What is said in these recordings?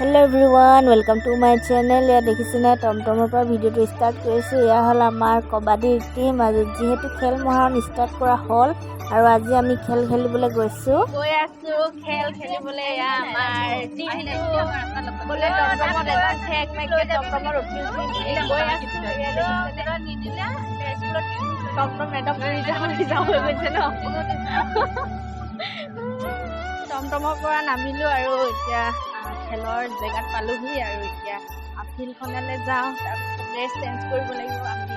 Hello everyone, welcome to my channel. ইয়াত দেখিছেনে, টমটমৰ পৰা ভিডিঅ'টো ষ্টাৰ্ট কৰিছোঁ। এয়া হ'ল আমাৰ কাবাডীৰ টীম। আজি যিহেতু খেল মহাৰণ ষ্টাৰ্ট কৰা হ'ল আৰু আজি আমি খেল খেলিবলৈ গৈছোঁ। গৈ আছো খেল খেলিবলৈ। এয়া আমাৰ টিমটো বোলে। টমটমত এজন ঠেক মেকে টমটমত উঠি উঠি গৈ আছো। এয়া দেখিছেনে, টমটম একদম উৰি যাওঁ উৰি যাওঁ হৈ গৈছে ন। টমটমৰ পৰা নামিলো আৰু এতিয়া খেলৰ জেগাত পালোহি আৰু এতিয়া ফিল্ডখনলৈ যাওঁ। তাৰপিছত ড্ৰেছ চেঞ্জ কৰিব লাগিব আমি।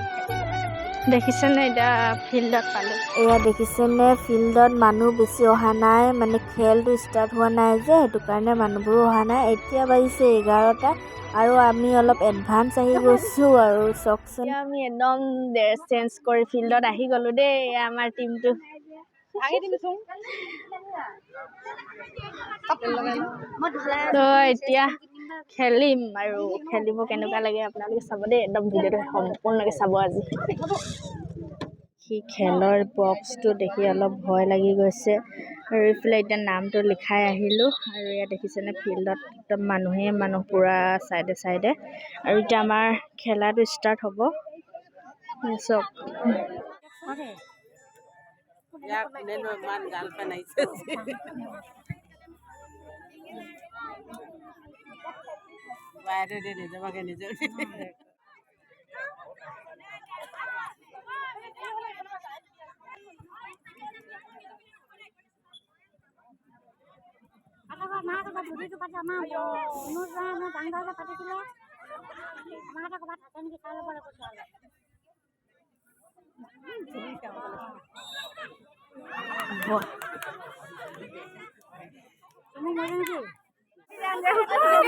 দেখিছেনে, এতিয়া ফিল্ডত পালোঁ। এয়া দেখিছেনে, ফিল্ডত মানুহ বেছি অহা নাই, মানে খেলটো ষ্টাৰ্ট হোৱা নাই যে সেইটো কাৰণে মানুহবোৰো অহা নাই। এতিয়া বাজিছে 11টা আৰু আমি অলপ এডভান্স আহি গৈছোঁ আৰু চাওকচোন। এতিয়া আমি একদম ড্ৰেছ চেঞ্জ কৰি ফিল্ডত আহি গ'লো দেই। এয়া আমাৰ টিমটো। তো এতিয়া খেলিম আৰু খেলিব কেনেকুৱা লাগে আপোনালোকে চাব দেই। একদম ভিডিঅ'টো সম্পূৰ্ণকৈ চাব আজি। সি খেলৰ বক্সটো দেখি অলপ ভয় লাগি গৈছে আৰু এইফালে এতিয়া নামটো লিখাই আহিলোঁ। আৰু ইয়াত দেখিছেনে, ফিল্ডত একদম মানুহেই মানুহ, পূৰা চাইডে চাইডে। আৰু এতিয়া আমাৰ খেলাটো ষ্টাৰ্ট হ'ব। চাওক। ইয়াক কোনেনো ইমান গাল পেনাইছে? বাহিৰে দে, নিজকে নিজৰ।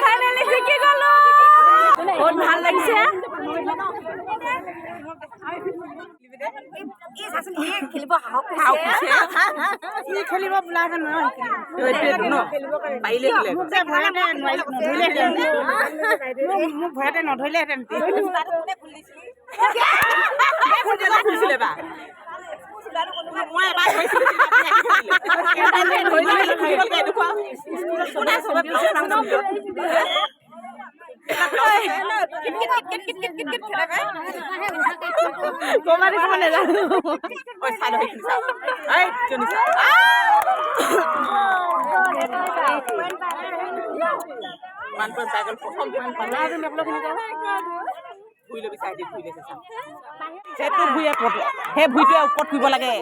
ফাইনেলি জিকি গ'লো, বহুত ভাল লাগিছে। খেলিব পাৰিলে মোক যে ভয়তে নধৰিলেহেঁতেন, মোক ভয়তে নধৰিলেহেঁতেন। খুলিছিলে বা মই এবাৰ ধৰিছিলো। নাজানো। ওৱান পইণ্ট পাই গ'ল প্ৰথম। ভুই ল'বি, চাই দি ভুই লৈছে। সেইটো ভুঁয়ে, সেই ভুঁইটোৱে ওপৰত ফুৰিব লাগে।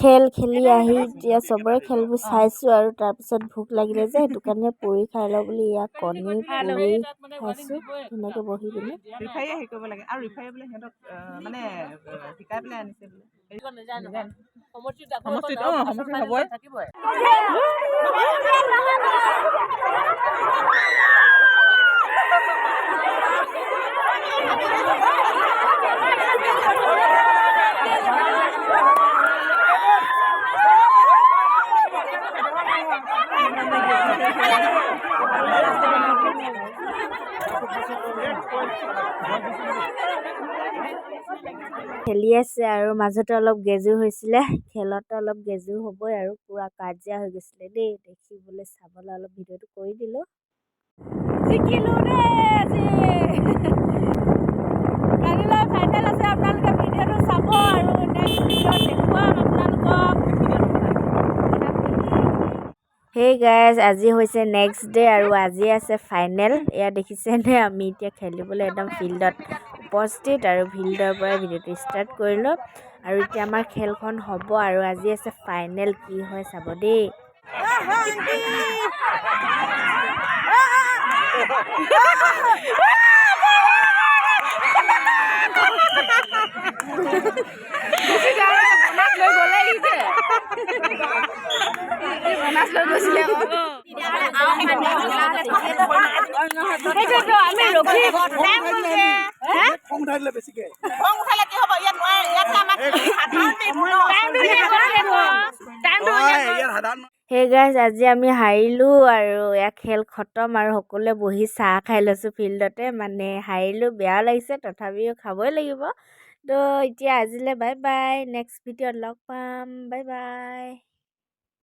খেল খেলি আহি এতিয়া চবৰে খেলবোৰ চাইছোঁ আৰু তাৰপিছত ভোক লাগিলে যে সেইটো কাৰণে পুৰি খাই লওঁ বুলি ইয়াক কণী পুৰি খাইছোঁ ধুনীয়াকৈ বহি পিনে। ৰিফাৰীয়ে হেৰি কৰিব লাগে আৰু ৰিফাৰী বোলে সিহঁতক মানে শিকাই পেলাই আনিছে বোলে। সমষ্টিত অঁ, সমষ্টিত হ'বই। খেলি আছে আৰু মাজতে অলপ গেজু হৈছিলে। খেলতে অলপ গেজু হ'বই আৰু পূৰা কাজিয়া হৈ গৈছিলে দেই। দেখিবলৈ চাবলৈ অলপ ভিডিঅ'টো কৰি দিলোঁ। জিকিলো দেই আজি। কালিলৈ ফাইনেল আছে, আপোনালোকে ভিডিঅ'টো চাব আৰু নেক্সট ভিডিঅ'ত দেখুৱাম আপোনালোকক। হেই গাইজ, আজি হৈছে নেক্সট ডে আৰু আজি আছে ফাইনেল। এয়া দেখিছেনে, আমি এতিয়া খেলিবলৈ একদম ফিল্ডত উপস্থিত আৰু ফিল্ডৰ পৰাই ভিডিঅ'টো ষ্টাৰ্ট কৰিলোঁ। আৰু এতিয়া আমাৰ খেলখন হ'ব আৰু আজি আছে ফাইনেল, কি হয় চাব দেই। সেইটোতো আমি ৰখি খং উঠাই দিলে বেছিকে। খং উঠালে কি হ'ব? ইয়াত নোৱাৰে, ইয়াত আমাক সাধাৰণ টাইমটো। ইয়াত সাধাৰণ। সেই গাইজ, আজি আমি হাৰিলোঁ আৰু এয়া খেল খতম আৰু সকলোৱে বহি চাহ খাই লৈছোঁ ফিল্ডতে। মানে হাৰিলোঁ, বেয়াও লাগিছে, তথাপিও খাবই লাগিব। তো এতিয়া আজিলৈ বাই বাই, নেক্সট ভিডিঅ'ত লগ পাম, বাই বাই।